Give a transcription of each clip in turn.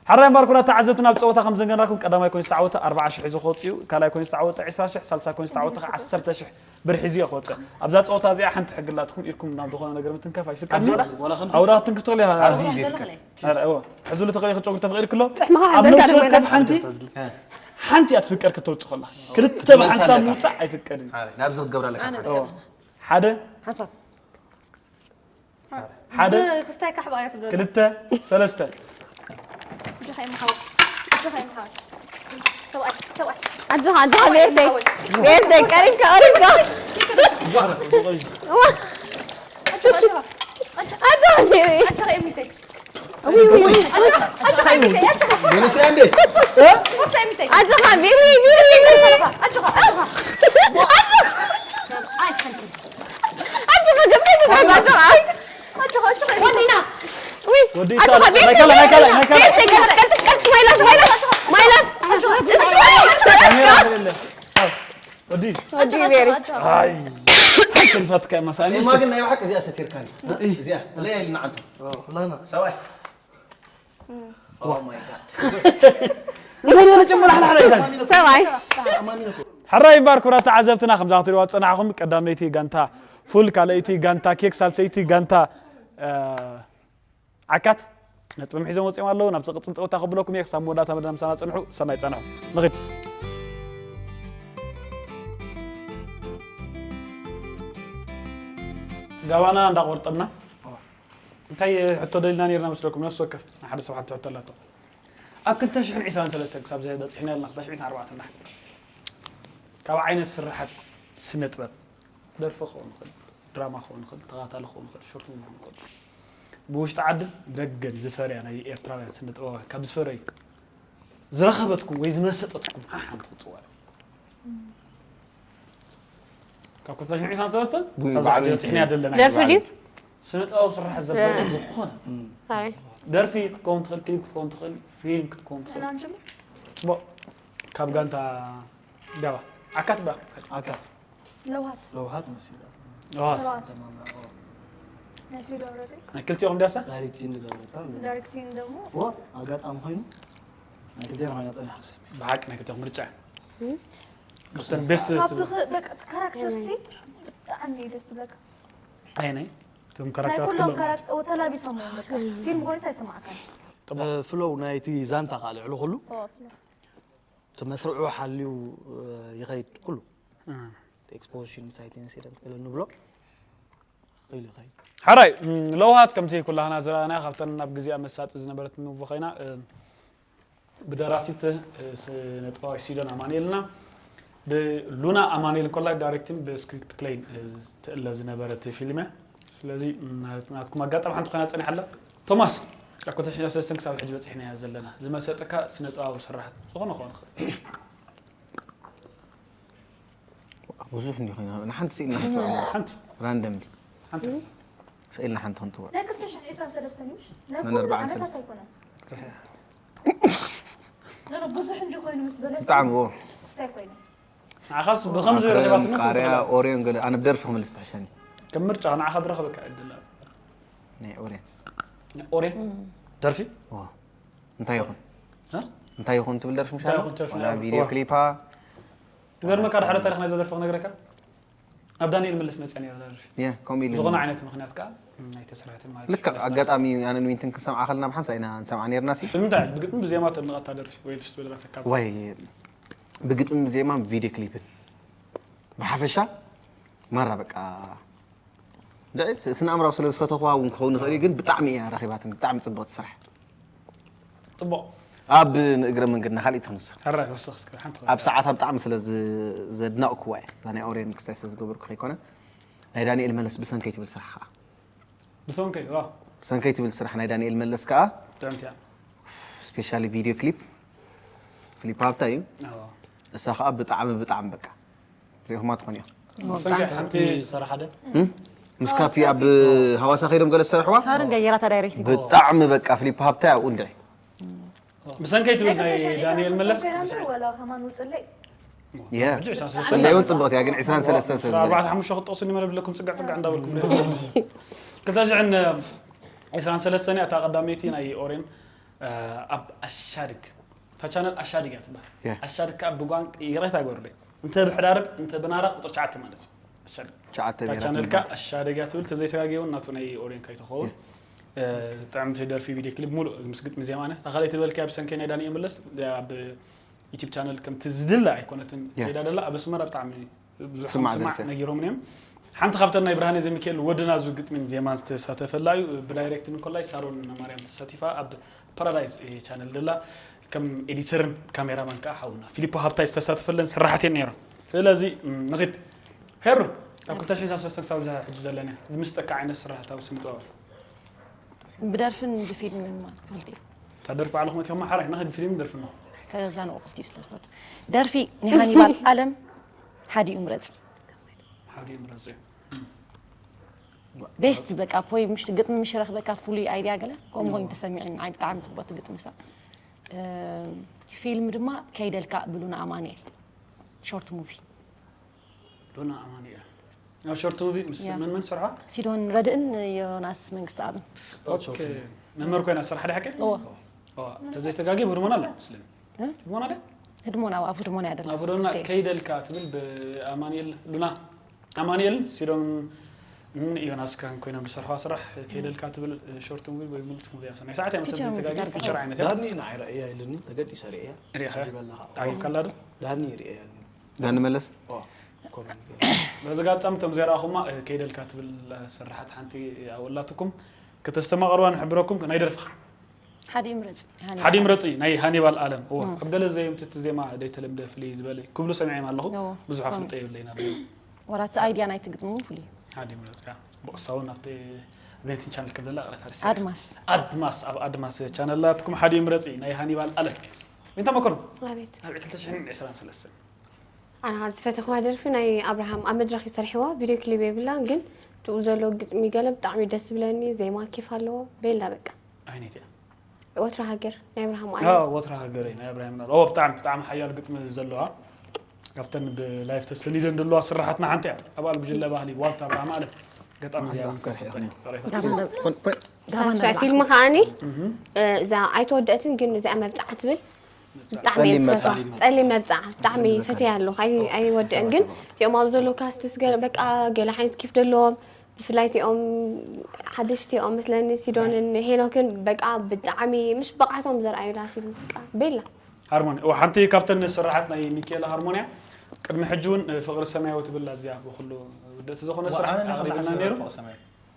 ሓራይ እምበኣር ኩቡራት ተዓዘብትና፣ ኣብ ጸወታ ከም ዘንገርናኩም ቀዳማይ ኮይኑ ዝተዓወተ ኣርብዓ ሽሕ ሒዙ ክወጽእ እዩ። ካልኣይ ኮይኑ ዝተዓወተ ዕስራ ሽሕ፣ ሳልሳይ ኮይኑ ዝተዓወተ ኸዓ ዓሰርተ ሽሕ ብር ሒዙ እዩ ክወጽእ። ኣብዛ ጸወታ እዚኣ ሓንቲ ሕጊ ኣላትኩም፣ ኢድኩም ናብ ዝኾነ ነገር ምትንካፍ ኣይፍቀድን እዩ። ዋላ ከምዚ? ኣውራ ክትንክፍ ትኽእል ኢኻ። ኣብዚ ይፍቀድ። ኣረ፣ እወ። ሕዙ ልትኽእል ኢኻ፣ ጨጉሪ ተፈቒድክሎ። ጥዕምኻ ኣብ ሓዘን ነፍሲ ጋር ወከፍ ኮይና። ሓንቲ፣ ሓንቲ እያ ትፍቀድ ከተውጽእ ከላ። ክልተ ብሓንሳብ ምውጻእ ኣይፍቀድን እዩ። ሓራይ፣ ናብዚ ክትገብራ ኣለካ። ኣነ እወ። ሓደ። ሓንሳብ። ሓደ፣ ብክስታይ ካሕባ እያ ትብለሉ። ክልተ፣ ሰለስተ። ኣጆኻ ይምሓወ። ኣጆኻ ይምሓወ። ሰብኣይ፣ ሰብኣይ። ኣጆኻ፣ ኣጆኻ፣ ቤርደይ። ቤርደይ፣ ቀሪብካ፣ ቀሪብካ። ዋ። ኣጆኻ፣ ኣጆኻ። ኣጆኻ፣ ቤሪ። ኣጆኻ፣ ኤሚተይ። ውይ፣ ውይ፣ ውይ። ኣጆኻ፣ ኣጆኻ፣ ኤሚተይ፣ ኣጆኻ። ደነስ ያንዴ። ፎርሳ፣ ኤሚተይ። ኣጆኻ፣ ቤሪ፣ ቤሪ፣ ቤሪ። ኣጆኻ፣ ኣጆኻ። ኣጆኻ፣ ገብተይ፣ ገብተይ፣ ኣጆኻ። ኣጆኻ፣ ኣጆኻ፣ ኤሚተይ። ወዲና። ውይ፣ ወዲታ፣ ኣጆኻ፣ ናይ ካልእ፣ ናይ ካልእ፣ ናይ ካልእ። ቤተይ፣ ቀልጥፍ፣ ቀልጥፍ፣ ቀልጥፍ፣ ማይ ላፍ፣ ማይ ላፍ፣ ማይ ላፍ። ካሜራ የለ። ወዲ። ወዲ ቤሪ። ኣይ። ትንፋትካ መሳኒ። እማ ግን ናይ ብሓቂ እዚኣ ሰቲርካኒ። እዚኣ፣ ለያ ኢልና ዓንቶ። ኦ፣ ላና። ሰብኣይ። Oh my God። እንታይ ነው ጨምር ሓላ ሓላ ይላል። ሰብኣይ። ሓራይ እምበኣር ኩቡራት ተዓዘብትና፣ ከምዛ ክትሪእዋ ዝጸናሕኩም ቀዳመይቲ ጋንታ ፉል፣ ካልኣይቲ ጋንታ ኬክ፣ ሳልሰይቲ ጋንታ፣ እ፣ ዓካት ነጥቦም ሒዞም ወጺኦም ኣለዉ። ናብ ዝቕጽል ጸወታ ከብለኩም እየ። ክሳብ መወዳእታ መደብ ምሳና ጽንሑ። ሰናይ ጸንሑ። ንኺድ። ጋባና እንዳቆርጠምና። እንታይ ሕቶ ደሊና ነይርና መስለኩም? ነፍሲ ወከፍ ንሓደ ሰብ ሓንቲ ሕቶ ኣላቶ። ኣብ ክልተ ሽሕን ዕስራን ሰለስተን ክሳብ ዘ-፣ በጺሕና ኣለና፣ ክልተ ሽሕን ዕስራን ኣርባዕተን ንሓ-፣ ካብ ዓይነት ስራሓት ስነ ጥበብ፣ ደርፊ ክኸውን ይኽእል፣ ድራማ ክኸውን ይኽእል፣ ተኸታታሊ ክኸውን ይኽእል፣ ሾርት ሙቪ ክኸውን ይኽእል፣ ብውሽጢ ዓድን ደገን ዝፈርያ ናይ ኤርትራውያን ስነ ጥበባውያን ካብ ዝፈረዩ ዝረኸበትኩም ወይ ዝመሰጠትኩም ሓንቲ ክትጽውዑ። ካብ ክልተ ሽሕን ዕስራን ሰለስተን ብ-፣ ክሳብ በዓሉ በጺሕና ይትክል። ዘለና ደርፊ ድዩ? ስነ ጥበባዊ ስራሕ ዘበለ እ። ዝኾነ። ኣይ። ደርፊ ክትከውን ትኽእል፣ ክሊፕ ክትከውን ትኽእል፣ ፊልም ክትከውን ትኽእል። ትናንት ጽቡቕ። ካብ ጋንታ ጋባ። ዓካት ባ። ዓካት። ለውሃት። ለውሃት መሲላ። ለውሃት። ለውሃት። ተማማ፣ ኦ። ናይ ስዊድ ኣውረደ። ናይ ክልቲኦም ዳሳ? ዳይሬክቲንግ ዝገበረታ። ዳይሬክቲንግ ደግሞ። ኦ፣ ኣጋጣሚ ኮይኑ ናይ ክልቲኦም ኮይና ጸኒሓ። ብሓቂ ናይ ክልቲኦም ምርጫ። እ? ካብተን ቤስት ካብ ትኽ-፣ በቃ፣ ካራክተር ሲ ብጣዕሚ እዩ ደስ ትብለካ። ኣይነይ? እቶም ናይ ካራክተራት ኩሎም ኩሎም ካራክተር ተላቢሶም እዮም በቃ። ፊልም ኮይኑስ ኣይስማዕካን። ጥቡቕ። እ፣ ፍሎው ናይቲ ዛንታ ከዓ ልዕሊ ኩሉ ኦ፣ ፍሎው። እቲ መስርዑ ሓልዩ፣ እ፣ ይኸይድ ኩሉ። እ። እቲ ኤክስፖዚሽን፣ ሳይት ኢንሲደንት ገለ ንብሎ ክኢሉ ይኸይድ። ሓራይ፣ ም፣ ለውሃት ከምቲ ኩላህና ዝረኣና ካብተን ናብ ግዜኣ መሳጢ ዝነበረት ንውቮ ኮይና፣ እ፣ ብደራሲት፣ እ፣ ስነ ጥበባዊ ሲዶን ኣማኑኤልና ብሉና ኣማኑኤል እንኮላይ ዳይሬክቲንግ ብስክሪፕት ፕሌይን፣ እ፣ ትእለ ዝነበረት ፊልም እያ። ስለዚ፣ ም፣ ናት-፣ ናትኩም ኣጋጣሚ ሓንቲ ኮይና ጸኒሓ ኣላ። ቶማስ፣ ካብ ኮተሽና ሰለስተን ክሳብ ሕጂ በጺሕናዮ ዘለና። ዝመሰጠካ ስነ ጥበባዊ ስራሓት ዝኾነ ክኾን ይኽእል። ብዙሕ እንዲ ኮይና፣ ንሓንቲ ስኢልና ሓንቲ። ሓንቲ። ራንደምሊ። ሓንቲ። ስኢልና ሓንቲ ክንትወ። ናይ ክልተ ሽሕን ዕስራን ሰለስተን እዩ፣ ምሽ? ናይ መን ኩሉ ኣርባዓን ዓመታት ሰለስተ? ኣይኮነን። ኖ፣ ኖ፣ ብዙሕ እንዲ ኮይኑ ምስ በለስ ብጣዕሚ፣ ዎ። ስታይ ኮይኑ። ንዓኻስ ብኸምዚ ኣክረን፣ ረኺባትነት ቃርያ፣ ትኽእል። ኦርዮን ገለ፣ ኣነ ብደርፊ ክምልስ ትሕሸኒ። ከም ምርጫ ንዓኻ ዝረኸበካ ዕድል ኣሎ። ናይ ኦርዮን። ናይ ኦርዮን? እም። ደርፊ? ዋ። እንታይ ይኹን? እ? እንታይ ይኹን ትብል ደርፊ እንታይ ምሻሎ? ይኹን ደርፊ ዋላ ናይ ቪድዮ ኦርዮን። ክሊፓ? ዝገርመካ፣ ድሕሪ ታሪኽ ናይዛ ደርፊ ክነግረካ? ናብ ዳንኤል መለስ መጽያ ነይራ እዛ ደርፊ። የ፣ ከምኡ ኢሉ ዝኾነ ነይሩ። ዓይነት ምኽንያት ከኣ ኣይተሰርሐትን ማለት እዩ። ልክዕ ኣጋጣሚ ኣነን ዊንትን ክንሰምዓ ከለና ብሓንሳእ ኢና ንሰምዓ ነይርና ሲ። ብምንታይ? ብግጥሚ ብዜማ ተድንቐታ ደርፊ ወይ ደስ ትብል ደርፊ ካብ ወይ ብግጥሚ ብዜማን ቪድዮ ክሊፕን። ብሓፈሻ ማራ በቃ እንድዒ ስ-፣ ስነ ኣእምራዊ ስለ ዝፈተኽዋ እውን ክኸውን ይኽእል እዩ፣ ግን ብጣዕሚ እያ ረኺባትኒ፣ ብጣዕሚ ጽብቕቲ ስራሕ። ጽቡቕ። ኣብ ንእግረ መንገድና ካልእ ተንሱ። ሕራይ፣ ወስኽ እስከ፣ ሓንቲ ኣብ ሰዓታ ብጣዕሚ ስለ ዝ-፣ ዘድነቕክዋ እየ። እዛ ናይ ኦርዮን ክስታይ ስለ ዝገበርኩ ከይኮነ፣ ናይ ዳንኤል መለስ ብሰንከይ ትብል ስራሕ ኸኣ። ብሰንከይ፣ ዋው። ብሰንከይ ትብል ስራሕ ናይ ዳንኤል መለስ ከኣ፣ ጥዕምቲ እያ። ስፔሻሊ ቪድዮ ክሊፕ፣ ፊሊፕ ሃብታይ እዩ። ኣዎ። እሳ ኸኣ ብጣዕሚ፣ ብጣዕሚ በቃ። ሪኢኹማ ትኾኑ እዮም። ብሰንከይ ሓንቲ ዝሰራሓ ዶ? እም? ምስ ካፒ ኣብ ሃዋሳ ከይዶም ገለ ዝሰርሕዋ? ሳርን ገይራታ ዳይሬክት። ብጣዕሚ በቃ ፊሊፕ ሃብታይ ኣብኡ እንድዒ። ብሰንከይ ትብል ናይ ዳንኤል መለስ። ወላ ከማን ውፅለይ። ያ። ሕጂ ዕስራን ሰለስተን ስለይውን ጽብቕቲ እያ፣ ግን ዕስራን ሰለስተን ስለ ዝበለ። ኣርባዕተ ሓሙሽተ ክትጠቕሱኒ መደብ ኣለኩም፣ ጽግዕ ጽግዕ እንዳበልኩም ዶ? ክልተ ሽሕን ዕስራን ሰለስተን እያ እታ ቀዳመይቲ ናይ ኦሬን፣ እ፣ ኣብ ኣሻድግ። እታ ቻነል ኣሻድግ እያ ትበሃል። ያ። ኣሻድግ ከኣ ብጓን-፣ ይቕሬታ ግበሩለይ። እንተ ብሕዳርብ፣ እንተ ብናራ ቁጽሪ ትሽዓተ ማለት እዩ። ኣሻድግ። ትሽዓተ እታ ቻነል ከኣ ኣሻድግ እያ ትብል፣ ተዘይተጋግየ እውን ናቱ ናይ ኦሬን ከይትኸውን። ያ። እ፣ ጥዕምቲ ደርፊ ቪድዮ ክሊፕ ሙሉእ ምስ ግጥሚ ዜማነ። እታ ካልኣይቲ ዝበልክያ ብሰንከይ ናይ ዳኒ እየ መለስ፣ ኣብ ዩቲብ ቻነል ከምቲ ዝድለ ኣይኮነትን ያ። ከይዳ ደላ፣ ኣብ ኣስመራ ብጣዕሚ ብዙሓት ስማዕ ስማዕ ደርፊ። ነጊሮምኒ እዮም። ሓንቲ ካብተን ናይ ብርሃነ ዘሚካኤል ወድና ዙ ግጥሚን ዜማን ዝተሳተፈላ እዩ። ብዳይሬክት እንኮላይ ሳሮን ማርያም ተሳቲፋ፣ ኣብ ፓራዳይዝ ቻነል ደላ ከም ኤዲተርን ካሜራማን ከዓ ሓውና ፊሊፖ ሃብታይ ዝተሳተፈለን ስራሕት እየን ነይረን። ስለዚ፣ ም፣ ንኺድ። ሄሩ፣ ኣብ ክልተ ሽሕን ሰለስተን ክሳብ እዛ ሕጂ ዘለና እያ። ዝምስጠካ ዓይነት ስራሕት ኣብ ስነ ጥበብ? ብደርፍን ብፊልምን ማለት ክልቲኡ። እታ ደርፊ ባዕልኹም እቲኹም ሓራይ፣ ንኺድ ፊልም ደርፊ ኣለኹ። ሰለዛን ክልቲኡ ስለ ዝፈቱ። ደርፊ ናይ ሃኒባል ኣለም ሓዲኡ ምረጽ። ሓዲኡ ምረጽ እዩ። ቤስት በቃ ፖይ ምሽ ግጥሚ ምሽ ረኽበካ ፍሉይ ኣይድያ ገለ ከምኡ ኮይኑ ተሰሚዑ ንዓይ ብጣዕሚ ጽቡቕቲ ግጥሚ እሳ። እ፣ ፊልም ድማ ከይደልካ ብሉና ኣማኑኤል ሾርት ሙቪ። ሉና ኣማኑኤል። ኣብ ሾርት ሙቪ ምስ ያ። መን መን ሰርሓ? ሲዶን ረድእን ዮናስ መንግስተኣብን። ኦኬ። መምህር ኮይና ስራሕ ዶ ሓቂ? እዎ። ኦ፣ ተዘይተጋጊ ህድሞና ኣላ መስለኒ። እ? ህድሞና ዶ? ህድሞና፣ ኣብ ህድሞና እያ ደላ። ኣብ ህድሞና ኦኬ። ከይደልካ ትብል ብኣማኑኤል ሉና። ኣማኑኤል ሲዶን ን ዮናስ ካን ኮይኖም ዝሰርሕዋ ስራሕ ከይደልካ ትብል ሾርት ሙቪ ወይ ሙሉት ሙቪ እያ። ናይ ሰዓት እያ መሰለኝ ተጋጊ ፊቸር ዓይነት እያ። ዳኒ ንዓይ ርእያ ኢሉኒ፣ ተገዲሰ ርእያ። ሪኢኻ? ይበላ። ኣይ፣ ካላ ዶ? ዳኒ ርእያ ኢሉኒ። ዳኒ መለስ? ኦ፣ ኮመንት ገይሩ። በዚ ኣጋጣሚ እቶም ዘይረኣኹማ፣ እ፣ ከይደልካ ትብል፣ እ፣ ስርሓት ሓንቲ ኣብኡ ኣላትኩም። ከተስተማቕርዋ ንሕብረኩም፣ ናይ ደርፍኻ። ሓዲኡ ምረጺ፣ ሃኒባል። ሓዲኡ ምረጺ፣ ናይ ሃኒባል ኣለም። እወ፣ እም። ኣብ ገለ ዘየምቲ እቲ ዜማ ደይተለምደ ፍልይ ዝበለ ክብሉ ሰሚዐ ኣለኹ። እወ፣ ብዙሕ እም። ኣፍልጦ የብለይን ኣሎ። ወላ እቲ ኣይድያ ናይቲ ግጥሚ እውን ፍሉይ እዩ። ሓዲኡ ምረጺ፣ ያ። ብቕሳውን ኣብቲ ኣብ ናይትን ቻነል ከም ዘላ ቅሬታ ደስ ይብል። ኣድማስ። ኣድማስ፣ ኣብ ኣድማስ ቻነል ኣላትኩም ሓዲኡ ምረጺ፣ ናይ ሃኒባል ኣለም። እንታይ መኮኑ? ኣቤት። ኣብ ክልተ ሽሕን ዕስራን ሰለስተን። ኣነ ኸዓ ዝፈተኽዋ ደርፊ ናይ ኣብርሃም ኣብ መድረኽ እዩ ሰሪሕዋ፣ ቪድዮ ክሊፕ የብላን፣ ግን ትኡ ዘሎ ግጥሚ ገለ ብጣዕሚ ደስ ዝብለኒ፣ ዜማ ኬፍ ኣለዎ፣ ቤላ በቃ። ኣይነይቲ እያ? ወትሮ ሃገር ናይ ኣብርሃም ኣለ። ኣዎ፣ ወትሮ ሃገረይ ናይ ኣብርሃም ኣለ። ኦ፣ ብጣዕሚ፣ ብጣዕሚ ሓያል ግጥሚ ዘለዋ። ካብተን ብላይፍ ተሰኒደን ዘለዋ ስራሓትና ሓንቲ እያ። ኣባል ጉጅለ ባህሊ ዋልታ ኣብርሃም ኣለ። ገጣሚ ዜማ ኣዝያ ክሰርሕ ክፍጠር። ይኽእል። ይቕሬታ። ጋባ ነብዓ። ኮን-፣ ኮን-፣ ጋባ ኣንታ ነብዓ። ፊልም ከዓኒ፣ እህ። እ፣ እዛ ኣይተወደአትን ግን እዚኣ መብጻዓ ትብል ብጣዕሚ ጸሊም እየ ዝፈትዋ። መብጻዓ። ጸሊም መብጻዓ ብጣዕሚ ጸሊም ፈትያ ኣለኹ። ኣይ-፣ ኣይወድእን ግን እቲኦም ኣብ ዘለዉ ካስትስ ገለ በቃ ገለ ዓይነት ኬፍ ደለዎም። ብፍላይ እቲኦም ሓደሽቲ እዮም መስለኒ ሲዶንን ሄኖክን በቃ ብጣዕሚ ምሽ ብቕዓቶም ዘርኣዩላ ፊልም በቃ ቤላ። ሃርሞኒ። እወ፣ ሓንቲ ካብተን ስራሓት ናይ ሚካኤል ሃርሞንያ ቅድሚ ሕጂ እውን ፍቕሪ ሰማያዊ ትብል ኣዝያ ብኹሉ ውድእቲ ዝኾነ ስራሕ ኣቕሪብና ነይሩ።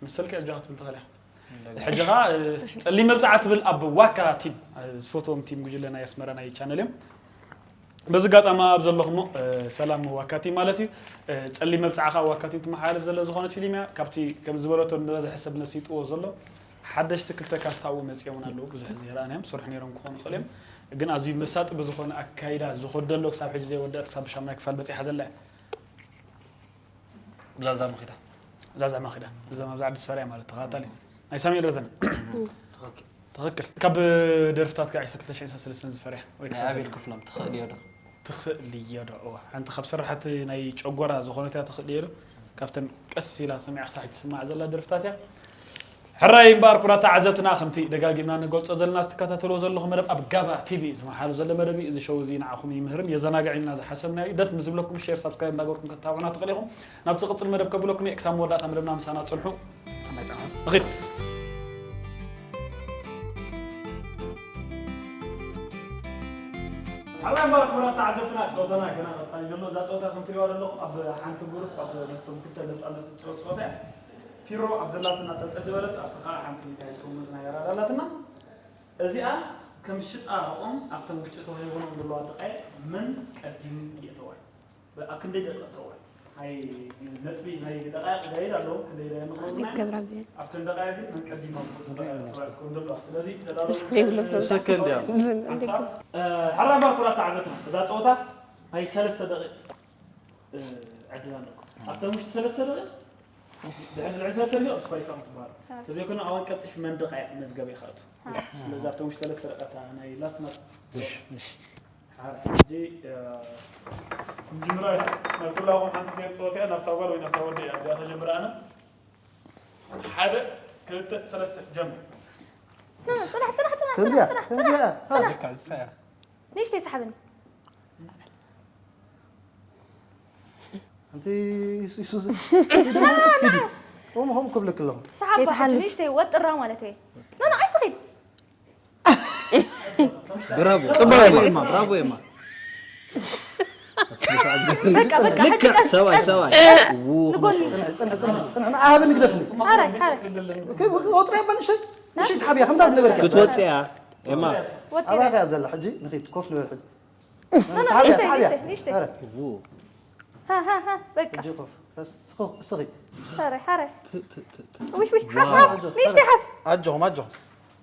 መሰልኪ ኣጆኻ ክትብል ትኽእል ኢኻ። ሕጂ ኸኣ፣ እ፣ ጸሊም መብጽዓ ትብል ኣብ ዋካ ቲም፣ እ፣ ዝፈትዎም ቲም ጉጅለ ናይ ኣስመራ ናይ ቻነል እዮም። በዚ ኣጋጣሚ ኣብ ዘለኹሞ፣ እ፣ ሰላም ዋካ ቲም ማለት እዩ። እ፣ ጸሊም መብጽዓ ኸኣ ዋካ ቲም ትመሓላለፍ ዘለ ዝኾነት ፊልም እያ። ካብቲ ከም ዝበለቶ ንበዝሒ ሰብ ነሲጥዎ ዘሎ ሓደሽቲ ክልተ ካስት ኣብኡ መጺኦምን ኣለዉ። ብዙሕ ዘይረኣናዮም ስሩሕ ነይሮም ክኾኑ ይኽእሉ እዮም። ግን ኣዝዩ መሳጢ ብዝኾነ ኣካይዳ ዝኸደሎ ክሳብ ሕጂ ዘይወደኣት ክሳብ ሻምናይ ክፋል በጺሓ ዘላ እያ። ብዛዛ መኺዳ። ብዛዛ መኺዳ። ብዛዛ መብዛዕ ኣዲስ ፈርያ ማለት ተኸታታሊት። ናይ ሳሙኤል ረዘነ። ትኽክል። ትኽክል። ካብ ደርፍታት ከዓ ዕስራ ክልተ ሽሕን ሰለስተን ዝፈርያ ወይ ናይ ክሳብ ኣቤል ዘ- ክፍሎም ትኽእል እዮ ዶ? ትኽእል እዮ ዶ? እዋ። ሓንቲ ካብ ስራሕቲ ናይ ጨጎራ ዝኾነት እያ ትኽእል እዮ ዶ? ካብተን ቀስ ኢላ ሰሚዓ ክሳዕ ትስማዕ ዘላ ደርፍታት እያ። ሕራይ እምበኣር ክቡራት ተዓዘብትና፣ ከምቲ ደጋጊምና ንገልጾ ዘለና፣ ዝትከታተልዎ ዘለኹም መደብ ኣብ ጋባ ቲቪ ዝመሓሉ ዘሎ መደብ እዩ። እዚ ሾው እዚ ንዓኹም ይምህርን የዘናግዕን ኢልና ዝሓሰብናዮ እዩ። ደስ ምስ ዝብለኩም ሼር፣ ሳብስክራይብ እንዳገበርኩም ከተባብዑና ትኽእሉ ኢኹም። ናብ ዝቕጽል መደብ ከብለኩም እየ። ክሳብ መወዳእታ መደብና ምሳና ጽንሑ። ሰናይ ጻዕና። ንኺድ። ሕራይ እምበኣር ክቡራት ተዓዘብትና፣ ጸወታና ገና ቀጻሊ ዘሎ። እዛ ጸወታ ከም ትሪእዋ ዘለኹም ኣብ ሓንቲ ግሩፕ ኣብ ነቶም ክልተ ነጻነት እትጸወት ጸወታ እያ። ፒሮ ኣብ ዘላትና ጠልጠል ዝበለት፣ ኣብቲ ኸዓ ሓንቲ ናይ ጥርሙዝ ናይ የራዳ ኣላትና። እዚኣ ከም ሽጣ ኦም ኣብተን ውሽጢ ተዋሂቦም ዘለዋ ደቃይቕ መን ቀዲሙ የእተዋ እዩ? ኣብ ክንደይ ደቂቕ እተዋ እዩ? ናይ ነጥቢ ናይ ደቃይቕ ጋይድ ኣለዎ፣ ክንደይ ደቂቕ ንኽረዱ ናይ ገብረኣብሔር። ኣብተን ደቃይቕ ግን መን ቀዲሙ ከም ዘለዋ። ስለዚ ተዳለዉ። ሰከንድ እያ። ሓንሳብ፣ እ፣ ሕራይ እምበኣር ክቡራት ተዓዘብትና፣ እዛ ጸወታ ናይ ሰለስተ ደቂቕ እ፣ ዕድል ኣለኩም። ኣብተን ውሽጢ ሰለስተ ደቂቕ፣ ድሕሪ ልዕሊ ሰለስተ ደቂቕ ዲስኳሊፋይ ክትበሃሉ። ተዘይኮነ፣ ኣዋን ቀልጢፍ መን ደቂቕ መዝገብ ይኸእቱ። ስለዚ ኣብተን ውሽጢ ሰለስተ ደቂቕ፣ እታ ናይ ላስት ማች። እሺ፣ እሺ። ሕጂ፣ እ፣ እንጅምራ ኢና። ናይ ኩላኹም ሓንቲ ፌር ጸወታ እያ፣ ናብታ ጓል ወይ ናብታ ወዲ እያ እዚኣ ተጀምር። ኣነ ሓደ፣ ክልተ፣ ሰለስተ፣ ጀምር። ጽናሕ፣ ጽናሕ፣ ጽናሕ፣ ከምዚኣ፣ ጽናሕ፣ ጽናሕ፣ ከምዚኣ። ጽናሕ። ልካ ዝሳያ። ንእሽተይ ሰሓብኒ። ኣንቲ ኢሱ፣ ኢሱ፣ ኢሱ፣ ሂዲ። ሆም፣ ሆም ክብለክ ኣለኹ። ሰሓብ ከይትሓልፍ። ንእሽተይ ወጥራ ማለት እየ። ኖ፣ ኖ፣ ኣይትኺድ። ብራቮ። ጽቡቕ ብራቮ ኤማ። ኤማ፣ ብራቮ ኤማ። በቃ፣ በቃ፣ ልክዕ፣ ሕጂ ቀስ፣ ሰብኣይ፣ ቀስ፣ ሰብኣይ። ቀስ። ው፣ ንጎኒ። ጽንሕ፣ ጽንሕ፣ ጽንሕ፣ ጽንሕ። ንዓሃበ ንግደፍኒ። ሓራይ፣ ሓራይ። ኦኬ፣ ወጥራ እባ ንእሽተይ፣ ንእሽተይ ሰሓብያ፣ ከምታ ዝነበርካ። ክትወጽእ እያ፣ ኤማ። ወጢረ። ኣባኻ እያ ዘላ፣ ሕጂ ንኺድ፣ ኮፍ ንበል ሕጂ። ኖ፣ ኖ፣ ሰሓብያ፣ ንእሽተይ፣ ሰሓብያ። ንእሽተይ፣ ንእሽተይ። ሓረ። ው። ሃ፣ ሃ፣ ሃ፣ በቃ። ሕጂ ኮፍ፣ ከስ፣ ስኺ፣ ስኺ። ሓራይ፣ ሓራይ። ፕ፣ ፕ፣ ፕ፣ ፕ። ውይ፣ ውይ፣ ሓፍ፣ ዋው። ሓፍ፣ ንእሽተይ ሓፍ። ኣጆኹም፣ ኣጆኹም።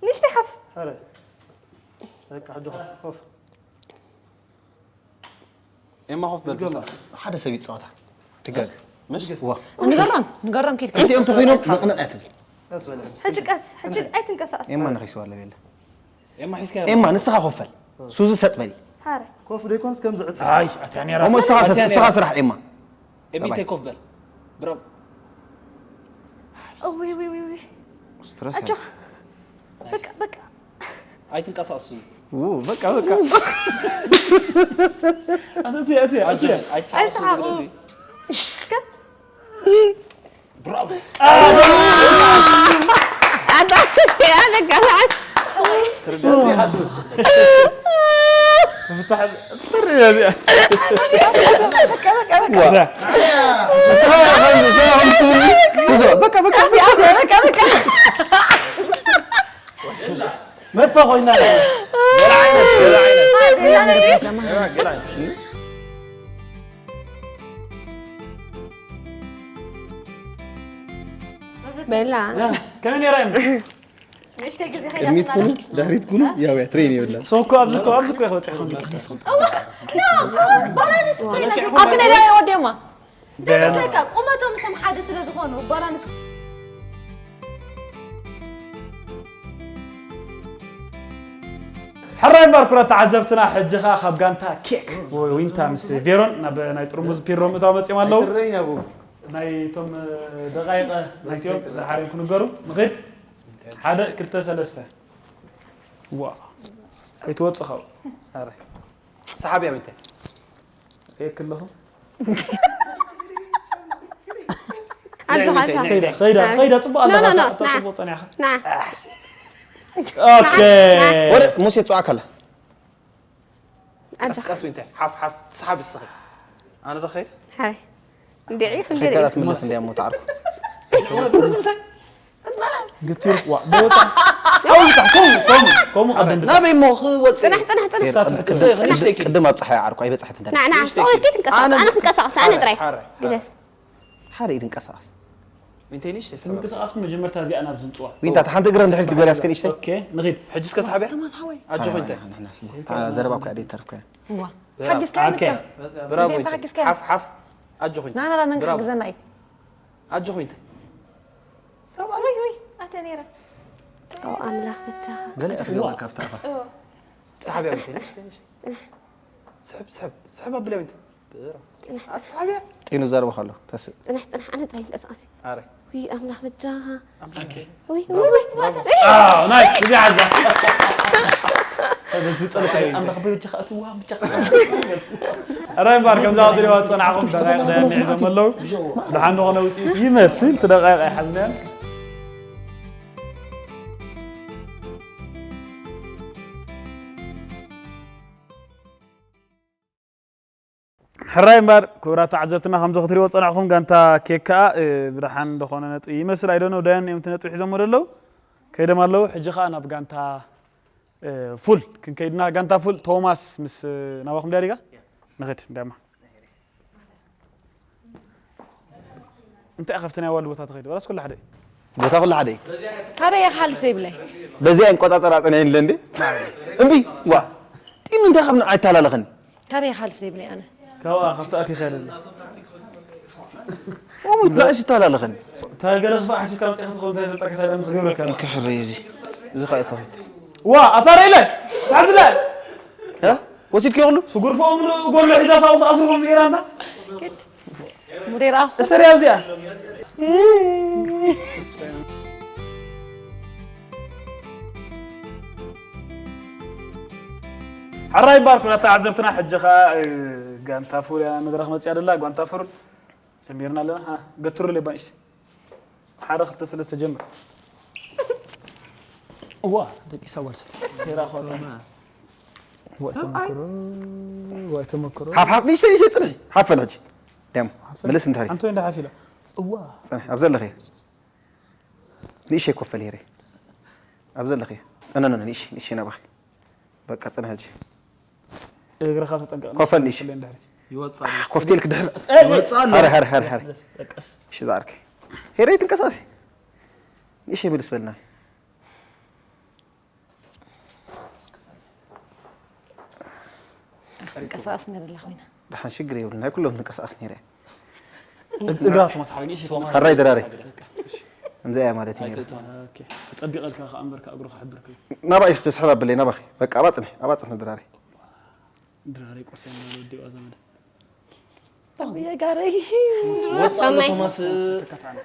ንእሽተይ ሓፍ። ሓረ። በቃ፣ ሕጂ ኮፍ፣ ኮፍ። ኤማ ኮፍ በል፣ ይገርም። ምሳሌ። ሓደ ሰብ ይጻወታ። ትገርም። ምሽ? ዋ። ንገሮም፣ ንገሮም ኪድ። ክልቲኦም ተኾይኖም ንቕንቕ እያ ትብል። ቀስ በል፣ ሕጂ። ሕጂ ቀስ፣ ሕጂ ጽንሕ። ኣይትንቀሳቐስ። ኤማ ንኺስዋ ኣለቤላ። ኤማ ሒዝካ ኤማ፣ ንስኻ ኮፍ በል። ሱዚ ሰጥ በሊ። ሓረ። ኮፍ ደይኮንስ ከምዚ ዕጽ። ኣይ፣ ኣትያ ነይራ። እሞ ንስኻ፣ ኣትያ ንስኻ ነይራ። ስራሕ ኤማ። ኤሚ ሰብኣይ። ቴክ ኦፍ በል። ብራቮ። ኦይ፣ ውይ፣ ውይ፣ ውይ። ስትረስ ኣጆኻ። ናይስ። በቃ፣ በቃ። ኣይትንቀሳቐሱ። ው፣ በቃ፣ በቃ። ኣትያ፣ ኣትያ፣ ኣትያ። ኣጆ፣ ኣይትስሓቑ። ኣይትስሓቑ። ዝግደዱ። እስከ። ብራቮ። ኣታ፣ ያለቃ። ትርዳእ። ፍታሕ ጥሪ እያ እዚኣ። በቃ፣ በቃ፣ በቃ። ዋ። ንስኻ ኢኻ፣ ንስኻ ኢኻ ትብሊ። ሱዞ፣ በቃ፣ በቃ። በቃ፣ በቃ። መፋ ኮይና። ገለ ዓይነት፣ ገለ ዓይነት። ገለ ዓይነት። ገለ ዓይነት። በላ። ያ፣ ከመይ ነይራ እያ? ንእሽተይ ግዜ ቅድሚት ኩኑ፣ ከይዳትና ድሕሪት ኩኑ፣ ያው፣ ያ፣ ትሬን ይብላል። ሶ እኮ ኣብዚ እኮ፣ ኣብዚ እኮ ኢኻ በፂሕኩም። እዋ፣ ኖ፣ ኖ፣ ባላንስ እኮ ኢና ዘይኮና። ኣብቲ ናይ ዳይ ወዲኦማ። እንታይ ገና። መስለካ? ቁመቶም እሶም ሓደ ስለ ዝኾኑ፣ ባላንስ። ሕራይ እምበር ክቡራት ተዓዘብትና፣ ሕጂ ኸኣ ካብ ጋንታ ኬክ ወይ ዊንታ ምስ ቬሮን ናብ ናይ ጥርሙዝ ፒሮ ምእታው መጺኦም ኣለዉ። ኣይትረይን ኣብኡ። ናይቶም ደቃይቀ ናይቶም ዝሓረዩ ክንገሩ ንኽድ። ሓደ፣ ክልተ፣ ሰለስተ። ዋ። ከይትወጽእ ካብኡ። ኣረ። ሰሓብ እያ ምንታይ? ሪኤክ ኣለኹ። ኣጆኻ፣ ኣጆኻ። ከይዳ፣ ከይዳ፣ ከይዳ፣ ጽቡቕ ኖ፣ ኣለኻ፣ ኖ፣ ኖ፣ ኣታ፣ ኣታ ና። ጽቡቕ ጸኒሕኻ። ና። ኦኬ። ና። ወረ፣ ሙሴ ጽዋዕካ ኣላ። ኣጆኻ። ቀስ፣ ቀስ፣ እንታይ? ሓፍ፣ ሓፍ፣ ትስሓብ እስኺ። ኣነ ዶ ኸይድ? ሓይ። እንድዒ፣ ክንደይ ከይከላት ርኢኹም? ምለስ እንዲያ ሞት ዓርኩ። ውረድ፣ ውረድ፣ ምሳይ። ግትር፣ ዋ፣ ደወታ። ከምኡ፣ ከምኡ፣ ከምኡ፣ ከምኡ ቀደም ናበይ እሞ ክወጽእ? ጽናሕ፣ ጽናሕ፣ ጽናሕ። እሳ ትሕቲ ቅድም፣ ንእሽተይ ኪድ። ቅድም ኣብ ጸሓይ ዓርኩ፣ ኣይበጽሐት እንዳ። ና፣ ና፣ ንእሽተይ ኪድ። ሶ፣ ኪድ ትንቀሳቐስ፣ ኣነ ኣነ ክንቀሳቐስ፣ ኣነ ሓራይ፣ ጥራይ። ሓራይ። ግደፍ። ሓደ ኢድ እንቀሳቐስ። ዊንታ ንእሽተይ ሰላም። ምንቅስቓስኩም መጀመርታ እዚኣ ናብ ዝንጽዋ። ዊንታ፣ ሓንቲ እግራ ንድሕሪት ትግበርያ እስከ ንእሽተይ። ኦኬ፣ ንኺድ። ሕጂ እስከ ሰሓብያ። ተማት ሓወይ። ኣጆኺ እንታይ? ንሕና፣ ንሕና፣ ስማ። ሓራይ፣ ሓራይ፣ ዘረባ እኳ ሓራይ። ደይተርፍካ። እዋ። ብራቮ። ሓጊዝካዮ ኦኬ። መጺኦም። ብራቮ መጺኦም ዊንታ። ሓጊዝካዮ። ሓፍ፣ ሓፍ። ኣጆኺ እንታይ? ና፣ ና፣ ና፣ መን ብራቮ። ክሕግዘና እዩ? ኣጆኺ እንታይ? ሰብኣይ። ውይ፣ ውይ፣ ኣተ ነይረ። ኦ፣ ኣምላኽ ብቻኻ። ገለ ኣጆኺ። እኽሊ እዋ። ካብታ ኢኻ። እዎ። ሰሓብያ ጽናሕ፣ ዊንታ። ጽናሕ፣ ንእሽተይ፣ ንእሽተይ። ጽናሕ። ስሕብ፣ ስሕብ፣ ስሕብ ኣብላ ዊንታ። ብራ። ጽናሕ፣ ኣቲ ሰሓብያ። ጢኑ ዘረባ ከሎ፣ ተስእ። ጽናሕ፣ ጽናሕ፣ ኣነ ጥራይ እንቀሳቐስ። ኣረ። ውይ፣ ኣምላኽ ብጃኻ። ኣምላኽ። ኦኬ። ውይ፣ ብራቮ፣ ውይ፣ ውይ፣ ብራቮ። ውይ። ኣዎ፣ ናይስ፣ እዚ ሓዛ። በዚ ጸሎት ኣይ፣ ኣምላኽ በጃኻ፣ ኣቲ ውሃብ ብጃኻ። ኣረ እምበኣር፣ ከምዛ ትሪእዋ ዝጸናሕኩም ደቃይቕ ደያኑ ሒዞም ኣለዉ። ደሓን ዝኾነ ውጽኢት ይመስል፣ እቲ ደቃይቕ ኣይሓዝናዮን። ሕራይ እምበር፣ ክቡራት ተዓዘብትና፣ ከምዚ ክትሪእዎ ዝጸናሕኩም፣ ጋንታ ኬክ ከኣ፣ እ፣ ብደሓን ዝኾነ ነጥቢ ይመስል። I don't know፣ ዳያን እዮም እቲ ነጥቢ ሒዞሞ ዘለዉ። ከይዶም ኣለዉ። ሕጂ ከኣ ናብ ጋንታ፣ እ፣ ፉል ክንከይድና። ጋንታ ፉል፣ ቶማስ ምስ፣ እ፣ ናባኹም ድያ ዲጋ? ንኽድ፣ እንዳማ። እንታይ ኢኻ ኣብቲ ናይ ኣዋልድ ቦታ ትኸይድ? ዋላስ ኩሉ ሓደ እዩ? ቦታ ኩሉ ሓደ እዩ። ካበይ እየ ክሓልፍ ዘይብለይ? በዚኣ እንቆጻጸራ ጸኒሐ እንለ እንዴ? እምቢ፣ ዋ። ጢኑ እንታይ ካብ ንዓይ ይተላለኸኒ? ካበይ እየ ክሓልፍ ዘይብለይ ኣነ? ካብኣ፣ ካብቲ ኣቲኻ የለኒ። እሞ ንዓይስ ይተላለኸኒ? እንታይ ገለ ክፋእ ሓሲብካ መጺእካ ትኸውን እንታይ ይፈልጠካ እንታይ ደኣ ክገብረካ ኣሎ? ክሕረይ እዚ። እዚ ኸኣ ይተኸይድ። ዋ፣ ኣታ ርኢለ! ትሓዝለ! እ? ወሲድክዮ ኩሉ? ስጉርፎ ምሉ ጎሎ ሒዛ ሳውስ ኣስርኩም ጌራ እንታ? ግድ። ሙዴራ። እሰሪ ኣብዚኣ። ሕራይ ባርኩ ተዓዘብትና። ሕጂ ኸኣ፣ እ፣ ጋንታ ፉር እያ መድረኽ መጽያ ደላ። ጓንታ ፉር ጀሚርና ኣለና። ሃ፣ ገትሩ ለባንሽ። ሓደ፣ ክልተ፣ ሰለስተ፣ ጀምር። እዋ፣ ደቂሳ ጓል ሰብ። ጌራ ኸወጣ። ቶማስ። ዋይ ተመክሮ፣ ዋይ ተመክሮ። ሓፍ፣ ሓፍ፣ ንእሽተይ፣ ንእሽተይ ጽንሒ። ሓፍ በል ሕጂ። ደም፣ ሓፍ በል። ምልስ እንታሪት። ኣንቶ እንዳ ሓፍ ኢላ። እዋ። ጽንሒ፣ ኣብ ዘለኺ። ንእሽተይ ኮፍ በል ሄረ። ኣብ ዘለኺ። ጸነነ፣ ንእሽተይ፣ ንእሽተይ ናባኺ። በቃ፣ ጽንሒ ሕጂ። እግርኻ ተጠንቀቕ። ኮፍ በል ንእሽተይ። ኮፍ በል እንድሕሪ። ይወጽእ ኣሎ። ኮፍ ኢልክ ድሕሪ። ይወጽእ ኣሎ። ሃረ፣ ሃረ፣ ሃረ፣ ሃረ። ቀስ፣ ቀስ። እሺ፣ ዝዓርከይ። ሄረ፣ ኣይትንቀሳቐሲ። ንእሽተይ ምልስ በልና። ትንቀሳቐስ ነደላ ኮይና። ደሓን ሽግር የብሉን። ናይ ኩሎም ትንቀሳቐስ ነይረ። እግራ ቶማስ ሓወይ፣ ንእሽተይ ቶማስ። ሕራይ ድራረይ። በቃ፣ እሺ። ከምዚኣ እያ ማለት እዩ ነይረ። ኣይትእትዋን። ኦኬ። ጸቢቐልካ ከኣ እምበርካ እግሩ ክሕብር ከሎ። ናባይ ክስሕብ ኣብለይ፣ ናባኺ። በቃ፣ ኣባጽንሒ፣ ኣባጽንሒ ድራረይ። ድራረይ ቁርሲ ያማለ ወዲዋ ዘመደ። የጋረይ። ወጽእ ኣሎ ቶማስ። ተካታዕና።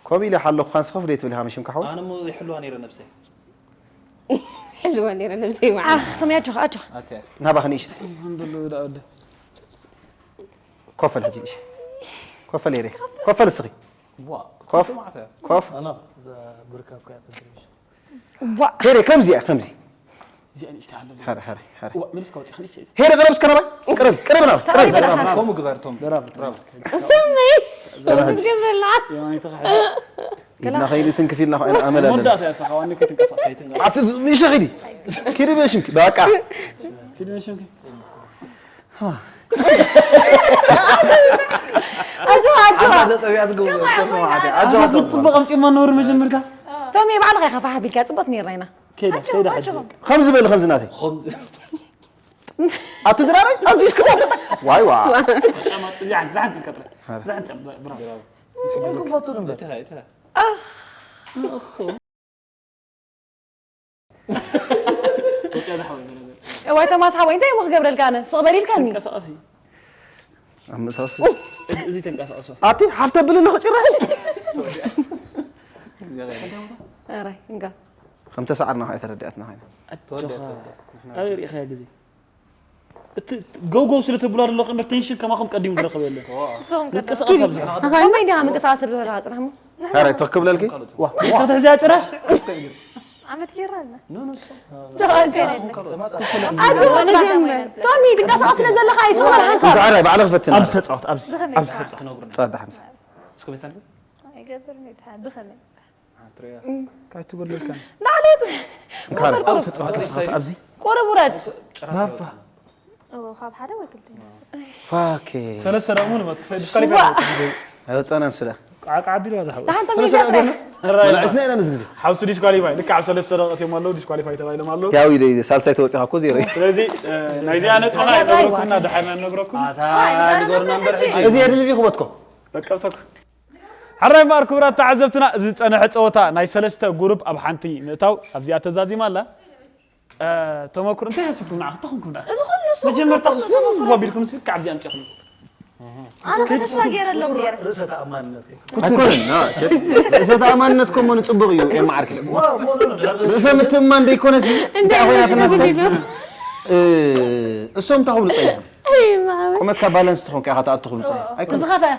ከምኡ ኢለ ሓለኹ፣ ኻንስ ኮፍ ደይ ትብል ኢኻ፣ መሽም ካሕወ? ኣነ እሞ ይሕልዋ ነይረ ነብሰይ። ሕልዋ ነይረ ነብሰይ መዓል። ኣኽ፣ ተመይ ኣጆኻ፣ ኣጆኻ። ኣትያ። ናባኺ ንእሽቶ። ከም ዘሎ ደኣ ወደ። ኮፍ በል ሕጂ ንእሽቶ። ኮፍ በል የሬ። ኮፍ በል እስኺ። ዋ፣ ኮፍ። ክትማዕተ። ኮፍ። ኣላ፣ እዛ ብርካ እኮ እያ ተንትርሽ። ዋ። ሄረ፣ ከምዚ እያ፣ ከምዚ። እዚኣ ንእሽተይ ሃለ። ሃረ፣ ሃረ፣ ሃረ። ዋ፣ ምልስ ከወጽእ ንእሽተይ። ሄረ፣ ቅረብ እስከ ናባይ። ቅረብ፣ ቅረብ ናባይ። ቅረብ፣ ቅረብ። ከምኡ ግበር፣ ቶም። ብራቮ፣ ብራቮ። እሰመይ። ዘመድ። ክትገብረላ። የማኒት ኸ። ኢድና ኸይዱ ትንክፍ ኢልና ኸ ኣመል ኣለና። መወዳእታ እያ፣ ሰኻ ዋኒ ክትንቀሳቐስ። ኣቲ ንእሽተይ ኺዲ። ኪዲ በሽምኪ፣ በቃ። ኪዲ በሽምኪ። ኣጆኻ፣ ኣጆኻ። ኣዛ ደጠቢያ ትገብሮ፣ ተፈማዓተ። ኣጆኻ፣ ኣጆኻ። ጽቡቕ ኣምጺእማ ነውሪ መጀመርታ። ቶሚ፣ ባዕልኻ ኢኻ ፋሕ ኣቢልካ፣ ጽቡቕ ነይርና ኢና። ከይዳ፣ ከይዳ ሕጂ። ከምዚ በል፣ ከምዚ ናተይ። ከምዚ። ኣቲ ድራረይ፣ ኣብዚ ክትወጣ። ዋይ፣ ዋ። ጫማ፣ እዚ ሓንቲ፣ እዚ ሓንቲ ኢልካ ጥራይ። እዚ ሓንቲ ጫማ፣ ብራቮ። ንኩም ፈቱን እምበር። እታ፣ እታ። ወጽያ ዝሓወይ ገለ ዘለ። እዋይ፣ ቶማስ ሓወይ፣ እንታይ እሞ ክገብረልካ ኣነ? ስቕ በል ኢልካኒ። ተንቀሳቐሲ። ኣብ ምእታውሲ። እዚ፣ እዚ ተንቀሳቐሶ። ኣቲ፣ ሓፍ ተብል ኣለኹ ጭራሽ። ኧረ፣ እንጋ። ከም ተሰዓርና ኸኣ ተረዲኣትና ኸይና። ኣጆኻ። ተወደ፣ ተወደ። ኣበይ ርኢኻያ ግዜ? እቲ ገውገው ስለ ተብሎ ኣለኹ እምበር ቴንሽን ከማኹም ቀዲሙ ዝረኸበ የለን። ንስኹም ከ ምንቅስቓስ ኣብዝሑ። ኣኻሊ ማይ ዲኻ ምንቅስቓስ ስለ ዘለኻ ጽናሕ እሞ? ኧረ፣ ትኽ ክብለልኪ? ዋ፣ ትኽትሕ እዚኣ ጭራሽ? ዓመት ጌራ ኣላ። ኖ፣ ኖ፣ እሱ። ጀኻ፣ ጀኻ። እሱ ካልኦት። ኣጆኻ፣ ወደ ጀመር። ቶሚ፣ ትንቀሳቐስ ስለ ዘለኻ እዩ፣ ስቕ በል ሓንሳብ። እንኳ ኧረ፣ ባዕለ ክፈትን። ኣብዚ ተጻወት፣ ኣብዚ፣ ብኸመይ? ኣብዚ ተጻወት። ክነግሩና። ጻወት፣ ሓንሳብ። እስከ መይሳን ግን? ኣይገብርን እዩ፣ ድሓን ብኸመይ? ኣትሪያ። ካይ ትጎድለልካ። ላዕለት። እንካረ። ቁርብ፣ ቁርብ። ተጻወት፣ ተጻወት፣ ኣብዚ። ቁርብ ውረድ። ጨራስ ናፋ። ይወጣ። ኦ፣ ካብ ሓደ ወይ ክልተ ይነሱ። ፋኬ። ሰለስተ ደሞ ንመት፣ ዲስኳሊፋይ ሽዋ። ይወጣ። ኣይወጣናን ስለ። ቃ-፣ ቃ ቢሉ ዋዛ ሓወስ። ደሓን ተመይ ሰለስተ ገጥረ። ደሞ። ራይ። ወላ ዕስና ኢና ንዝግዜ። ሓውሲ ዲስኳሊፋይ። ልክ ኣብ ሰለስተ ደቂቕ እዮም ኣለዉ፣ ዲስኳሊፋይ ተባሂሎም ኣለዉ። ያው ኢለ ሳልሳይ ተወፂኻ እኮ ዜሮ እዩ። ስለዚ፣ እ፣ ናይዚኣ ነጥቢ ኣታ ኸኣ ታይ? ይነግረኩምና፣ ደሓር ኢና ንነግረኩም። ኣታ ንገሩና እምበር ሕጂ። እዚ የድሊ ዲኹ በትኮ? በቃ ብተኩ። ሓራይ እምበኣር ክቡራት ተዓዘብትና፣ እዚ ዝጸንሐ ጸወታ ናይ ሰለስተ ጉሩፕ ኣብ ሓንቲ ምእታው ኣብዚኣ ተዛዚማ ኣላ። እ፣ ተመክሮ እንታይ ሓሲብኩም ንዓ? እንታይ ኮንኩም ንዓ? እዚ ኩሉ እሱ መጀመርታ ተመክሮ ክሱ ተመክሮ ኣቢልኩም ስልክ ካብዚ ኣምጺኹም። ኣነ ተስፋ ገይረ ኣለኹ ነይረ። ርእሰ ተኣማንነት እዩ። ኣይኮነን፣ ና፣ ርእሰ ተኣማንነት ኮሞ ንጽቡቕ እዩ፣ ኤማ ዓርከይ። ዋ፣ ዋ፣ ዋ፣ ዋ፣ ርእሰ ምትእምማን ደይኮነሲ፣ እንታይ እንታይ ኮይና እንታይ ትመስል? እንታይ እ፣ እሶም እንታይ ክብሉ ጸኒሖም? ኣይ፣ ማማ። ቁመትካ ባላንስ ትኾንካ ኢኻ ትኣቱ ክብሉ ጸኒሖም። ኣይኮነን። ዝኸፍአ።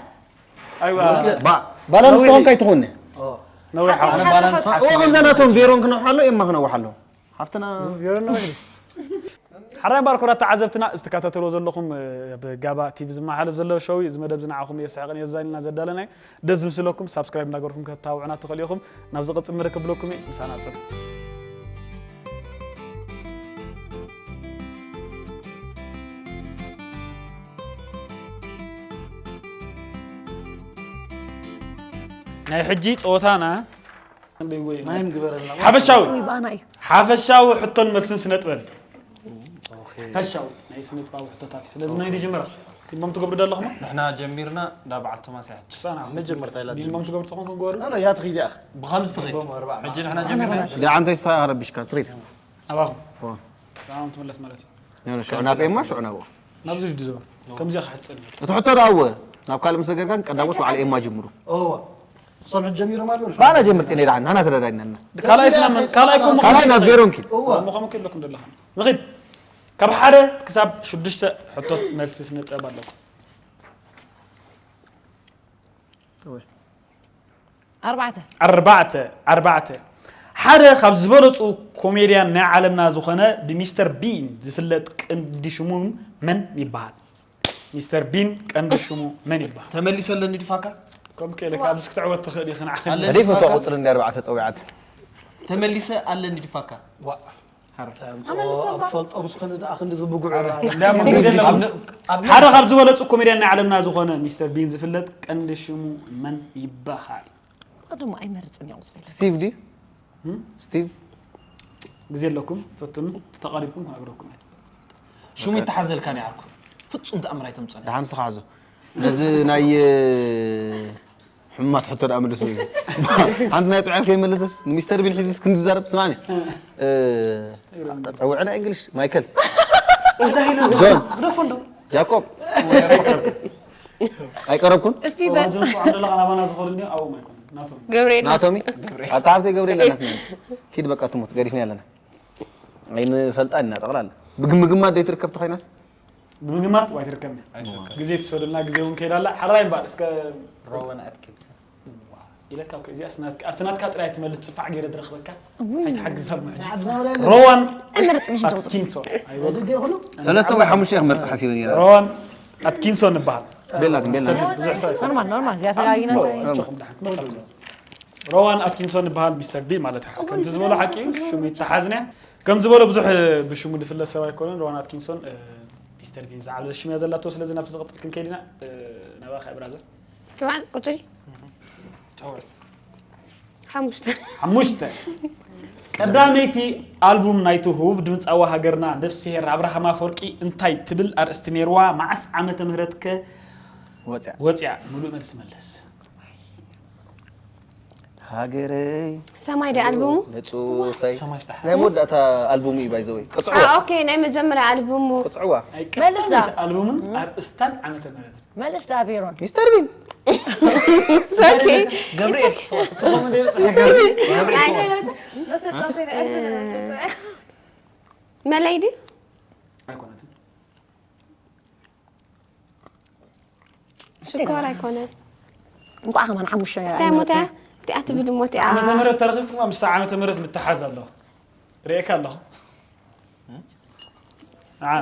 ኣይዋ። ባ-፣ ባላንስ ነዊሕ። ትኾንካ ኣይትኾንኒ። ኦ። ነዊሕ ሓቂ ሓቂ ሓቂ። ሓቂ። ኦ፣ ከምዛ ናቶም ቬሮን ክነውሓሎ፣ ኤማ ክነውሓሎ። ሓፍትና ቬሮን ነዊሕ። ሓራይ እምበኣር ክቡራት ተዓዘብትና፣ ዝተከታተልዎ ዘለኹም፣ እ፣ ኣብ ጋባ ቲቪ ዝመሓለፍ ዘሎ ሸው እዩ። እዚ መደብ እዚ ንዓኹም የስሕቕን የዛንን ዘዳለናዮ። ደስ ዝምስለኩም ሳብስክራይብ እናገበርኩም ከተታብዑና ትኽእሉ ኢኹም። ናብ ዝቕጽል መደብ ከብለኩም እየ። ምሳና ጽንሑ። ናይ ሕጂ ጸወታና ማይም ግበረልና። ሓፈሻዊ። ውይ፣ ብኣና እዩ። ሓፈሻዊ ሕቶን መልስን ስነ ጥበብ። ኦኬ። ሓፈሻዊ ናይ ስነ ጥበባዊ ሕቶታት እዩ። ስለዚ መን ይጅምራ? ፊልሞም ትገብሩ ዶ ኣለኹም? ንሕና ጀሚርና፣ እንዳ በዓል ቶማስ እያ። ሳና። መጀመርታ ኢላ ፊልሞም ትገብሩ ተኾንኩም ግበሩ። ኣነ እያ ትኺድ እያ። ብኸምዚ ትኺድ። ፊልሞም ኣርባዕተ። ሕጂ ንሕና ጀሚርና። ደኣ፣ ኣንተ ይሳ ረቢሽካ፣ ትኺድ። ኣባኹም። ኦ። ኣሁን ትምለስ ማለት እዩ። ሽዑ ናብ ኤማ፣ ሽዑ ናብኡ። ናብዚ ድዞ። ከምዚ ክሕጽር። እቲ ሕቶ ደኣ እወ፣ ናብ ካልእ ምስ ሰገርካን ቀዳሞት በዓል ኤማ ጅምሩ። እወ። እሶም ሕጂ ጀሚሮም ኣለዉ። ባና ጀምር ጤና ይልዓል፣ ንሕና ተረዳድናና። ካልኣይ ስና መን ካልኣይ ኮም ካልኣይ ናብ ዜሮ ንኪድ። እወ። ምኸም ክልኩም ደለኹም። ንኺድ። ካብ ሓደ ክሳብ ሽዱሽተ ሕቶት መልሲ ስነ ጥበብ ኣለኩም። ኣርባዕተ ኣርባዕተ ኣርባዕተ ሓደ ካብ ዝበለፁ ኮሜድያን ናይ ዓለምና ዝኾነ ብሚስተር ቢን ዝፍለጥ ቀንዲ ሽሙ መን ይበሃል? ሚስተር ቢን ቀንዲ ሽሙ መን ይበሃል? ተመሊሰ ኣለኒ ድፋካ ከም ከኢለ ኣብዚ ክትዕወት ትኽእል ኢኺ ንዓኺ ኣለ- ዘይፈትዋ ቁፅሪ እንዲ ኣርባዕተ ፀዊዓት። ተመሊሰ ኣለኒ ድፋካ ዋ ትፈልጦ ምስ ኮነ ደኣ ክንዲ ዝብጉዑ ሓደ ካብ ዝበለፁ ኮሜድያን ናይ ዓለምና ዝኾነ ሚስተር ቢን ዝፍለጥ ቀንዲ ሽሙ መን ይበሃል? ቀደሙ ኣይመርፅን እየ ቁፅሪ ስቲቭ ድዩ? ስቲቭ ግዜ ኣለኩም ፈትኑ ተተቐሪብኩም ክነግረኩም እየ ሽሙ ይተሓዘልካ ናይ ዓርኩ ፍጹም ተኣምር ኣይተምፀነ ደሓን ስኻ ሓዞ ነዚ ናይ ሕማት ሕቶ ደኣ መልሱ እዚ ሓንቲ ናይ ጥዑያት ከይመለሰስ ንሚስተር ቢን ሒዙስ ክንዝዛረብ ስማዕኒ እ፣ ጸውዕና እንግሊሽ ማይከል ጆን ግደፎ እንዶ ጃኮብ ኣይቀረብኩን እስቲ በል እዞም ሰው ዓብደላ ቃላባና ዝኾኑ እንዲ ኣብኦም ኣይኮኑን ናቶም ገብርኤል ናቶሚ ኣታ ሃብተይ ገብርኤል ናትና ኪድ በቃ ትሙት ገዲፍና ኣለና ኣይንፈልጣን ኢና ጠቕላላ ብግምግማት ዘይትርከብ ተኾይናስ ብምግማት ዋይ ትርከብኒ ግዜ ትሰደልና ግዜ እውን ከይዳላ ሓራይ እምበኣር እስከ ሮወን ኣትኪንሰን ኢለካ እኮ እዚኣ ስናትካ ኣብቲ ናትካ ጥራይ ትመልስ ጽፋዕ ገይረ ድረኽበካ ኣይትሓግዛ እሞ ሕጂ ሮዋን ኣይመርፅን እየ ሕጂ ቁፅሪ ኣትኪንሶን ኣይበሉ ደገ ይኹኑ ሰለስተ ወይ ሓሙሽተ ክመርጽ ሓሲበ ነይረ ሮዋን ኣትኪንሶን ንበሃል ቤላ ግን ቤላ ብዙሕ ሰብ ኣይፈልጥን። ኖርማል ኖርማል እዚኣ ተጋጊና ሮዋን ኣትኪንሶን ይበሃል ሚስተር ቢ ማለት እዩ ከምቲ ዝበሎ ሓቂ እዩ ሽሙ ይተሓዝነ ከም ዝበሎ ብዙሕ ብሽሙ ዝፍለጥ ሰብ ኣይኮነን ሮዋን ኣትኪንሶን ሚስተር ቢን ዝዓበደ ሽም እያ ዘላቶ ስለዚ ናብቲ ዝቕፅል ክንከይድ ኢና ናባኻ ብራዘር ክባን ቁፅሪ ሓሙሽተ ሓሙሽተ ቀዳመይቲ ኣልቡም ናይቲ ህቡብ ድምፃዊ ሃገርና ነፍስሄር ኣብርሃም ኣፈወርቂ እንታይ ትብል ኣርእስቲ ነይርዋ መዓስ ዓመተ ምህረት ከ ወፅያ ወፅያ ሙሉእ መልሲ መለስ ሃገረይ ሰማይ ደ ኣልቡሙ ንፁፈይ ሰማይ ዝተሓ ናይ መወዳእታ ኣልቡሙ እዩ ባይዘወይ ቅፅዑ ኦኬ ናይ መጀመርያ ኣልቡሙ ቅፅዕዋ መልስ ዳ ኣልቡምን ኣርእስታን ዓመተ ምህረት መልስ ዳ ቬሮን ሚስተር ቢን ኦኬ ገብርኤል መለይ ድዩ ኣይኮነትን ሽኮር ኣይኮነን እንቋዕ ከማን ሓሙሽተ ስታይ ሞትያ እቲኣ ትብል እሞ እቲኣ ዓመተ ምህረት ተረኺብኩማ ምስታ ዓመተ ምህረት ምትሓዝ ኣለዎ ርእየካ ኣለኹ ንዓ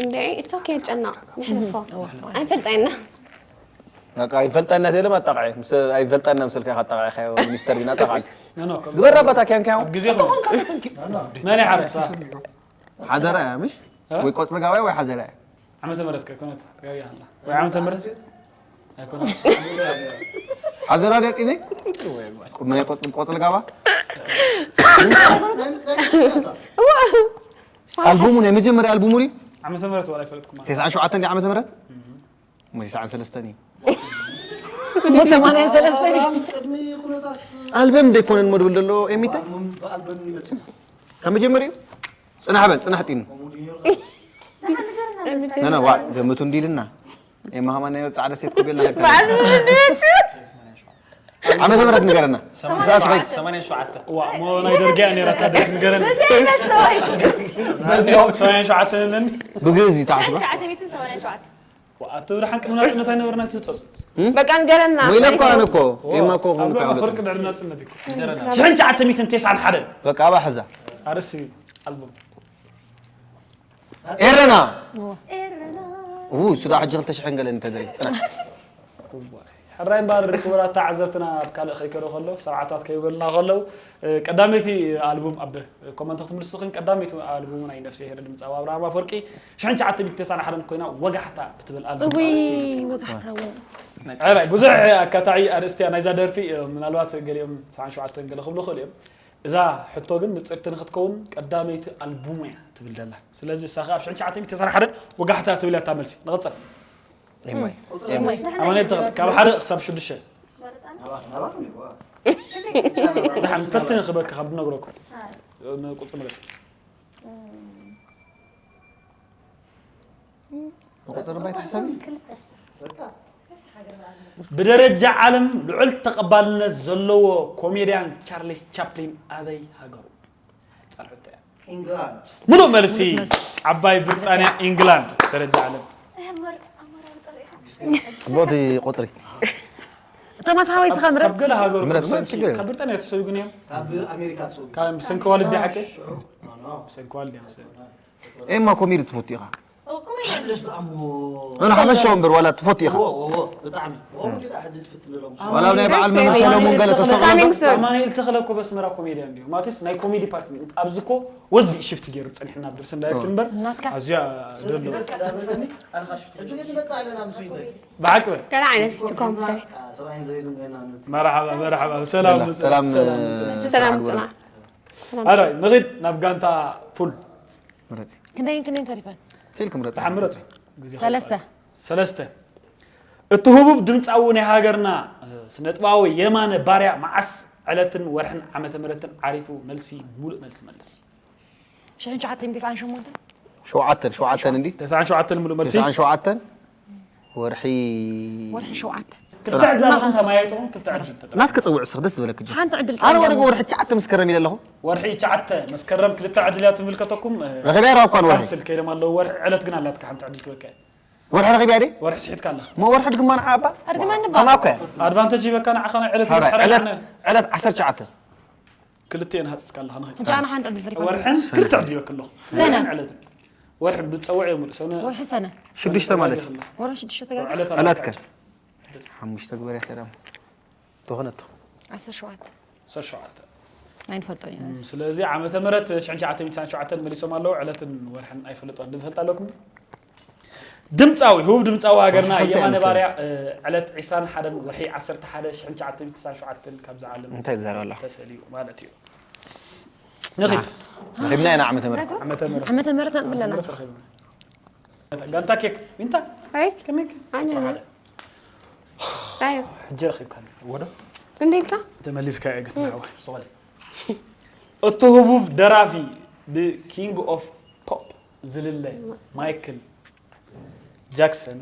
እንዴ it's okay ጨናቕ ንሕልፎ ኣይፈልጣ ኢና በቃ ይፈልጣና ተለ ማጣቃዒ ምስ ኣይፈልጣና ምስልካ ካጣቃዒ ካዮ ሚኒስተር ቢና ጣቃዒ ኖ ኖ ከም ግበራ ባታ ኪያን ካዮ ኣብ ግዜ ኹም መን ይሓርሳ ሓደራ እያ ምሽ ወይ ቆጽሊ ጋባይ ወይ ሓደራ እያ ዓመተ ምህረት ከይኮነት ተጋጊ ኣላ ወይ ዓመተ ምህረት ኣይኮነት ሓደራ ደቂኒ ቁምን ቆጽሊ ቆጽሊ ጋባ ኣልቡሙ ናይ መጀመርያ ኣልቡሙ ድዩ ዓመተ ምህረት ዋላ ይፈለጥኩም ተስዓን ሸውዓተን ድዩ ዓመተ ምህረት እሞ ተስዓን ሰለስተን እዩ እሞ ሰማንያን ሰለስተን እዩ ኣልበም ደይኮነን ሞ ድብል ዘሎ ኤሚተ ካብ መጀመርዩ ጽናሕ በል ጽናሕ ጢኑ ነነ ዋ ገምቱ እንዲልና ኤማ ከማን ናይ ጻዕዳ ሴት ኮቤላ ዓመተ ምህረት ንገረና ሰዓት ኸይድ ሰማንያ ሸውዓተ ዋ እሞ ናይ ደርጊያ ነራታ ደስ ንገረን ሰማንያን ሸውዓተን ነን ብግእዝ እዩ ተሓስባ ኣቶ ብርሃን ቅድሚ ናጽነት ኣይነበርና ትህጸብ በቃ ንገረና ወይለ እኮ ኣነ እኮ ኤማ እኮ ኹን ኣብ እኮ ሎማ ያውለጥ ፍርቂ ድዕድ ናጽነት እዩ ሽሕን ትሽዓተ ሚእትን ተስዓን ሓደን በቃ ኣባ ሕዛ ኣርእስቲ ኣልቡም ኤረና ው ስዳ ሕጂ ክልተ ሽሕን ገለን ተደል ጽናሕ ሕራይ እምበር ክቡራት ተዓዘብትና ኣብ ካልእ ከይከዶ ከሎ ሰብዓታት ከይበልና ከለዉ ቀዳመይቲ ኣልቡም ኣብ ኮመንት ክትምልሱ ኽን ቀዳመይቲ ኣልቡም ናይ ነፍሲ ሄር ድምፃዊ ኣብርሃም ኣፈወርቂ ሽሕን ትሽዓተ ሚእትን ተስዓን ሓደን ኮይና ወጋሕታ ብትብል ኣልቡም እውይ ኣርእስቲ እዩ። ወጋሕታ እውን ሕራይ ብዙሕ ኣካታዒ ኣርእስቲ እያ ናይዛ ደርፊ ምናልባት ገሊኦም ሰብዓን ሸውዓተን ገለ ክብሉ ክእሉ እዮም እዛ ሕቶ ግን ንፅርቲ ንክትከውን ቀዳመይቲ ኣልቡሙ እያ ትብል ዘላ ስለዚ እሳ ከዓ ኣብ ሽሕን ትሽዓተ ሚእትን ተስዓን ሓደን ወጋሕታ ትብል እያ እታ መልሲ ንቕፅል ኤማይ ኤማይ ኣማኑኤል ተኽለ ካብ ሓደ ክሳብ ሽዱሽተ ድሓን ፈትን ክበካ ካብ ድነግረኩም ንቁፅሪ ምረፅ መቆጸሪ ባይታ ሓሳብ እዩ። ብደረጃ ዓለም ልዑል ተቐባልነት ዘለዎ ኮሜድያን ቻርልስ ቻፕሊን ኣበይ ሃገሩ? ጸርሑ እንታይ እያ? ኢንግላንድ። ምሉእ መልሲ። ዓባይ ብሪጣንያ፣ ኢንግላንድ። ደረጃ ዓለም። ጽቡቕቲ ቆጽሪ። ቶማስ ሓወይ ስኻ ምረጥ። ካብ ገለ ሃገሩ ምረጥ፣ ብሰንኪ- ችግር የለን። ካብ ብሪጣንያ ተሰጉን እዮም። ካብ ኣሜሪካ ጽቡቅ። ካብ ብሰንኪ ዋልዲ ሓቂ? ሽዑ። ብሰንኪ ዋልዲ ይመስለኒ። ኤማ ኮሜዲ ትፈቱ ኢኻ። ደስ ደኣሞ። ኣነ ሓፈሻ ወንበር ዋላ ትፈቱ ኢኻ። ወ- ወ- ወ- ብጣዕሚ። ወ- ወ- ዳ ሕጂ ትፍትን ዘለዎም። ዋላ ናይ በዓል መምህር ሰለሙን ገለ ተሰቕሎ። Coming soon። ኣማኑኤል ተኽለ እኮ በስመራ ኮሜድያን ድዩ? ማለትስ ናይ ኮሜዲ ፓርቲ ኣብዚ እኮ ወዝቢ ሽፍት ገይሩ ጸኒሕና ብደርሰን ዳይሬክት እምበር ናትካ። ኣዝያ ደሎ ሕጂ ግን ይመጽእ ኣለና ምስ ይታይ። ብሓቂ በል። ገለ ዓይነት እቲ ኮምፒተር። ሰብኣይን ዘቤትን ኮይና ንት- መርሓባ መርሓባ ሰላም ሰላም ሰላም ሰላም ጥላ። ኣራይ ንኺድ ናብ ጋንታ ፉል ምረጺ። ክንደይን ክንደይን ተሪፈን? ሲልክ ምረጺ። ተሓምረጽ ግዜ ሰለስተ። ሰለስተ እቲ ህቡብ ድምፃዊ ናይ ሃገርና ስነጥባዊ የማነ ባርያ መዓስ ዕለትን ወርሕን ዓመተ ምህረትን ዓሪፉ? መልሲ ሙሉእ መልሲ መልስ። ሽሕን ትሽዓተ ሚእትን ተስዓን ሸሞንተን። ሸውዓተን ሸውዓተን እንዲ ተስዓን ሸውዓተን ሙሉእ መልሲ። ተስዓን ሸውዓተን ወርሒ ወርሒ ሸውዓተ። ክልተ ዕድል ኣለኩም ተማያየጥኩም ክልተ ዕድል ተጠ- ናትከ ጸውዕ ስኽ ደስ ዝበለክ ጅ ሓንቲ ዕድል ኣነ ወደ ኣለዎ። ወርሒ ትሽዓተ ምስ ከረም ኢለ ኣለኹ። ወርሒ ትሽዓተ መስከረም ክልተ ዕድል እያ ትምልከተኩም። ረኸብያ ረኸብኳ ንወርሒ ካንስል ከይዶም ኣለዉ። ወርሒ ዕለት ግን ኣላትካ ሓንቲ ዕድል ክበካ። ወርሒ ረኺብያ ደ ወርሒ ስሒትካ ኣለኻ። ሞ ወርሒ ድግማ ንዓ ኣባ ኣድግማ ንባ። ኣማ እኮ እያ ኣድቫንቴጅ ይበካ ንዓኻ ናይ ዕለት ታዲያ መስሓር ዕለት ያነ ዕለት ዓሰርተ ትሽዓተ ክልተ እየን ሃፂፅካ ኣለኻ ንኽእል ሕጂ ኣነ ሓንቲ ዕድል ተሪፋ። ወርሕን ክልተ ዕድል ይበክለኹ ሰነ። ዕለትን ወርሒ ብፀውዕ እየ ሙሉእ ሰነ ወርሒ ሰነ። ሽዱሽተ ማለት እዩ። ወርሒ ሽዱሽተ ገለ። ዕለት ዕለትከ ሓሙሽተ ግበር እያ ከዳም ተኾነቶ ዓሰርተ ሸውዓተ። ዓሰርተ ሸውዓተ ኣይንፈልጦ ኢና። ስለዚ ዓመተ ምህረት ሽሕን ትሽዓተ ሚእትን ሰብዓን ሸውዓተን መሊሶም ኣለዉ። ዕለትን ወርሕን ኣይፈልጦን ድፈልጥ ኣለኩም። ድምፃዊ ህቡብ ድምፃዊ ሃገርና ወርሒ የማነ እንታይ ባርያ እ፣ ዕለት ዒስራን ሓደን ወርሒ ዓሰርተ ሓደ ሽሕን ትሽዓተ ሚእትን ስሳን ሸውዓተን ካብዛ ዓለም እንታይ ትዛረብ ኣለኻ? ተፈልዩ ማለት እዩ። ንኺድ ረኺብና ኢና ዓመተ ምህረት ዓመተ ምህረት ዓመተ ምህረት ነጥቢ ኣለና። ምህረት ረኺብና። ጋንታ ኬክ ዊንታ ኣይ ከመይ ከ? ኣነ ጸዋዕለ። ኣይ ሕጂ ረኺብካ ወዶ እንዴልካ ተመሊስካ እየ ግን ናዋ ሶሊ። እቲ ህቡብ ደራፊ ብ ኪንግ ኦፍ ፖፕ ዝልለ ማይክል ጃክሰን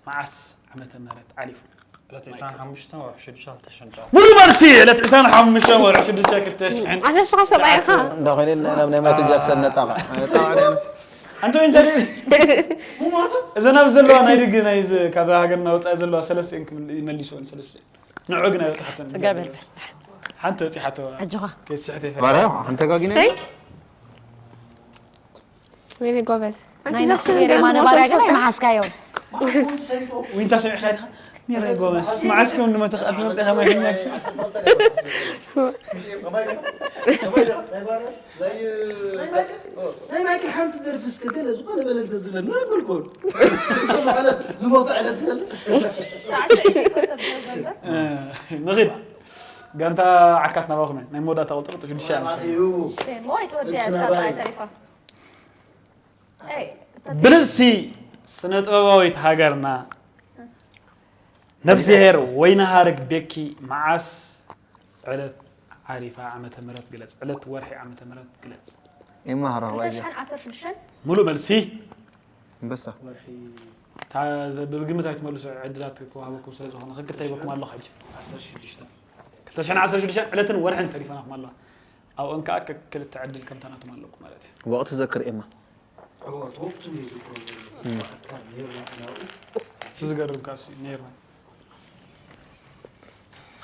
መዓስ ዓመተ ምህረት ዓሊፉ? ዕለት ዕስራን ሓሙሽተን ወርሒ ሽዱሽተ ክልተ ሽሕን ትሽዓተ። ሙሉ መልሲ ዕለት ዕስራን ሓሙሽተን ወርሒ ሽዱሽተ ክልተ ሽሕን ኣነ ንስኻ ሰብኣይ ኢኻ። እንዳ ኮይነ ናብ ናይ ማይክል ጃክሰን ነጣቓ ኣንቶ ኢንተሪ እዘን ኣብ ዘለዋ ናይ ደገ ናይ ዝ- ካብ ሃገርና ወፃኢ ዘለዋ ሰለስተ እየን ክምል- ይመሊስወን ሰለስተ ንዑ ግን ኣይበፅሓተን ጽጋብ የለ። ሓንቲ በፂሓተዋ ኣጆኻ። ከይስሕት ባራ ይፈ ሓንተ ጋጊነ ወይኔ ጎበዝ። ናይ ነፍሲ የማነ ባርያ ግን ኣይመሓስካዮ። ዊንታ ሰሚዕካ ኢኻ ኔረ ጎበዝ መዓስኩም ንመተኽኣት መጠኻ ማይክል ጃክሰን ናይ ማይክል ሓንቲ ደርፊ እስከ ገለ ዝኾነ በለ እንተዝበል ንበልኩ ዝሞተ ዕለት ገለ ንኺድ ጋንታ ዓካት ናባኹም እየ። ናይ መወዳእታ ቁጥሪ ሽዱሽተ ኣንስ እዩ ሞይ ትወዲያ ሳብዓይ ተሪፋ። ኤይ፣ ብልፅቲ ስነ ጥበባዊት ሃገርና ነፍስሄር ወይነሃርግ ቤኪ መዓስ ዕለት ዓሪፋ ዓመተ ምህረት ግለፅ። ዕለት ወርሒ ዓመተ ምህረት ግለፅ። ይመሃራ ዋይዛ ሽሕን ዓሰርተ ሽዱሽተን ሙሉ መልሲ ኣንበሳ እታ ዘ- ብግምት ኣይትመልሱ ዕድላት ክወሃበኩም ስለ ዝኾነ ክልተ ሂበኩም ኣለኹ ሕጂ ክልተ ሽሕን ዓሰርተ ሽዱሽተን ዕለትን ወርሕን ተሪፈናኹም ኣለዋ ኣብኦም ከዓ ከ- ክልተ ዕድል ከምታ ናቶም ኣለኩም ማለት እዩ ወቕቲ ዘክር ኤማ ወቅቱ ይዝክሮ ኔርና ናብኡ እቲ ዝገርም ከዓ ሲ ነይርና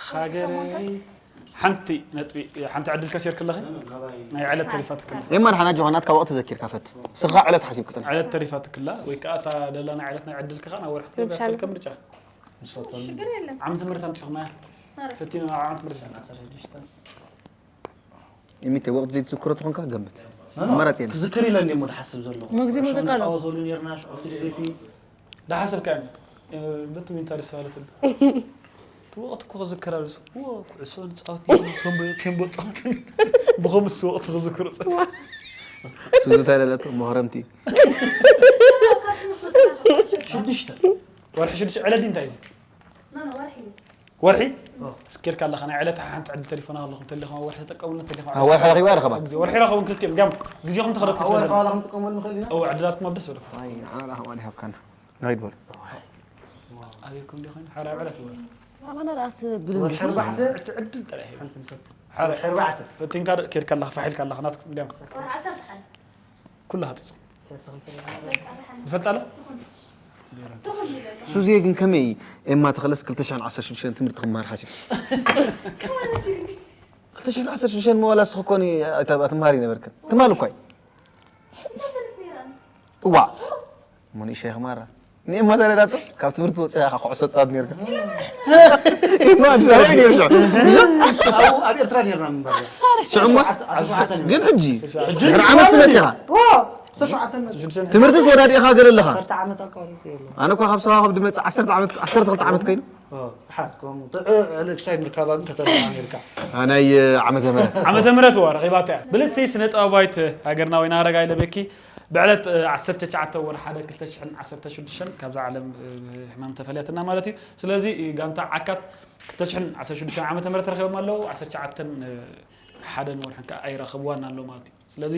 ሃገረይ ሓንቲ ነጥቢ ሓንቲ ዕድል ከሲርክ ኣለኺ ናይ ዕለት ተሪፋትክላ ኤማ ንሓና ጆሃናት ካብ ወቕቲ ዘኪርካ ፈት ስኻ ዕለት ሓሲብ ክፅንሕ ዕለት ተሪፋትክላ ወይ ከዓ እታ ደላና ዕለት ናይ ዕድልክኻ ናብ ወርሒ ትገብርያ ከም ምርጫ ሽግር የለን። ዓመተ ምህረት ኣምፂኹማ ፈቲኑ ናብ ዓመት ምህረት የሚተ ወቕት ዘይትዝክሮ ትኾንካ ገምት ኣማራፂ የለን ክዝክር ኢለ እንዲ ሞ ድሓስብ ዘለኹ መግዚ ሙዚቃ ነው። ንፃወተሉ ኔርና ሽዑ ፍልሰቲ ዳሓሰብካ በቲ ዊንታ ደስ ባለትሉ እቲ ወቕት እኮ ክዝክር ኣለሱ ኩዕሶ ንፃወት ኔርና ቴምቦ ቴምቦ ፃወት ብኸምስ ወቕት ክዝክሮ ፀ ስዙ እንታይ ለለቶ መህረምቲ ሽዱሽተ ወርሒ ሽዱሽተ ዕለዲ እንታይ እዩ ኖ፣ ኖ፣ ወርሒ እዩ። ወርሒ እስኪርካ ኣለኻ ናይ ዕለት ሓንቲ ዕድል ተሪፎና ኣለኹም ተሊኹም ኣብ ወርሒ ተጠቀሙሉ ተሊኹም ኣብ ወርሒ ረኺባ ረኸባ። ግዜ ወርሒ ረኸቡን ክልቲኦም እንዲያም ግዜኹም ተኸለኩም ስለ ኣወር ዘሎ ሐዋላ ክንጥቀመሉ ንኽእል ኢና። እው ዕድላትኩም ኣብ ደስ በለኩም ኣይ ንዓና ራኸባ ዲሃብካና። ንኸይድ በሉ። ኣበይኩም እንዲ ኮይኑ ሓራይ ዕለት ወር ኣማና ራት ብሉ ወርሒ ኣርባዕተ እቲ ዕድል ጥራሕ እዩ ሓንቲ ንፈት ሓራይ ወርሒ ኣርባዕተ ፈቲንካ ዶ- ኬድካ ኣለኻ ፋሒልካ ኣለኻ ናትኩም እንዲያም ኩሉ ሃፅፁ ንፈልጣለ ሱዜ ግን ከመይ ኤማ ተኸለስ ክልተ ሽሕን ዓሰርተ ሽዱሽተን ትምህርቲ ክመሃር ሓሲብ ክልተ ሽሕን ዓሰርተ ሽዱሽተን መዋላ ስኽ ኮኒ ኣይታ ትመሃር ይነበርክን ትማል እኳ እዩ እዋ እሞ ንእሽተይ ክማራ ንኤማ ተረዳቶ ካብ ትምህርቲ ወፂኻ ኢኻ ኩዕሶ ትፃወት ነርካ ኤማ ኣዲስ ኣበባ እዩ ነይሩ ሽዑ ኣብኡ ኣብ ኤርትራ ነርና ምንባር ሽዑ እሞ ግን ሕጂ ድሕሪ ዓመት ስመት ኢኻ ሰሸዓተን ትምህርትስ ወዳዲእኻ ገለ ኣለኻ ዓሰርተ ዓመት ኣቋሪጡ የሎ ኣነ እኳ ካብ ሰባ ካብ ድመፅእ ዓሰርተ ዓመት ዓሰርተ ክልተ ዓመት ኮይኑ ሓድ ከምኡ ጥዑዕ ዕልግስታይ ምርካባ ግን ከተለና ነርካ ናይ ዓመተ ምህረት ዓመተ ምህረት እዋ ረኺባታ እያ ብልፅቲ ስነ ጥበባዊት ሃገርና ወይና ኣረጋይ ለቤኪ ብዕለት 19 ወር ሓደ 2016 ካብዛ ዓለም ሕማም ተፈልያትና ማለት እዩ ስለዚ ጋንታ ዓካት 2016 ዓመተ ምህረት ረኺቦም ኣለዉ 19 ሓደን ወርሕን ከዓ ኣይረኸብዋን ኣሎ ማለት እዩ ስለዚ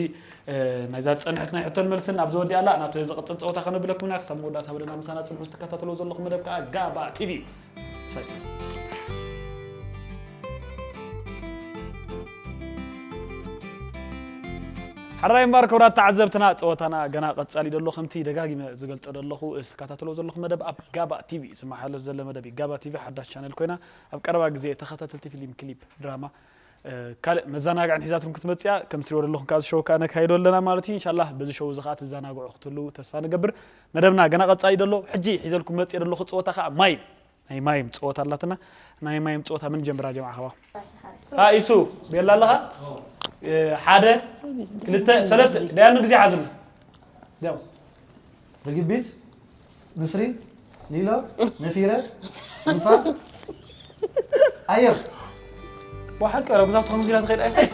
ናይዛ ዝፀንሐት ናይ ሕቶን መልስን ኣብ ዝወዲኣላ ናብቲ ዝቕፅል ፀወታ ከነብለኩም ኢና ክሳብ መወዳእታ ብለና ምሳና ፅንሑ ዝትከታተልዎ ዘለኹም መደብ ከዓ ጋባ ቲቪ ሳይት ሓራይ እምበር ክብራት ተዓዘብትና ፀወታና ገና ቀፃሊ ደሎ ከምቲ ደጋጊመ ዝገልፆ ደለኹ ዝተከታተልዎ ዘለኹም መደብ ኣብ ጋባ ቲቪ ዝመሓለፍ ዘሎ መደብ እዩ ጋባ ቲቪ ሓዳሽ ቻነል ኮይና ኣብ ቀረባ ግዜ ተኸታተልቲ ፊልም ክሊፕ ድራማ ካልእ መዘናግዕን ሒዛትኩም ክትመፅያ ከም ትሪኦ ዘለኹም ካብ ዝሸው ከዓ ነካይዶ ኣለና ማለት እዩ ኢንሻላህ በዚ ሸው እዚ ከዓ ትዘናግዑ ክትህልው ተስፋ ንገብር መደብና ገና ቀፃሊ ደሎ ሕጂ ሒዘልኩም መፅየ ደለኹ ፀወታ ከዓ ማይ ናይ ማይም ፀወታ ኣላትና ናይ ማይም ፀወታ ምን ጀምራ ጀምዓ ከባ ኢሱ ቤላ ኣለኻ ሓደ ክልተ ሰለስተ ዳያኑ ግዜ ሓዙና ርግቢት ንስሪ ሊሎ ነፊረ ንፋ ኣየር ብሓቂ ረጉዛ ትኾኑ ዚላ ትኸይድ ኣይ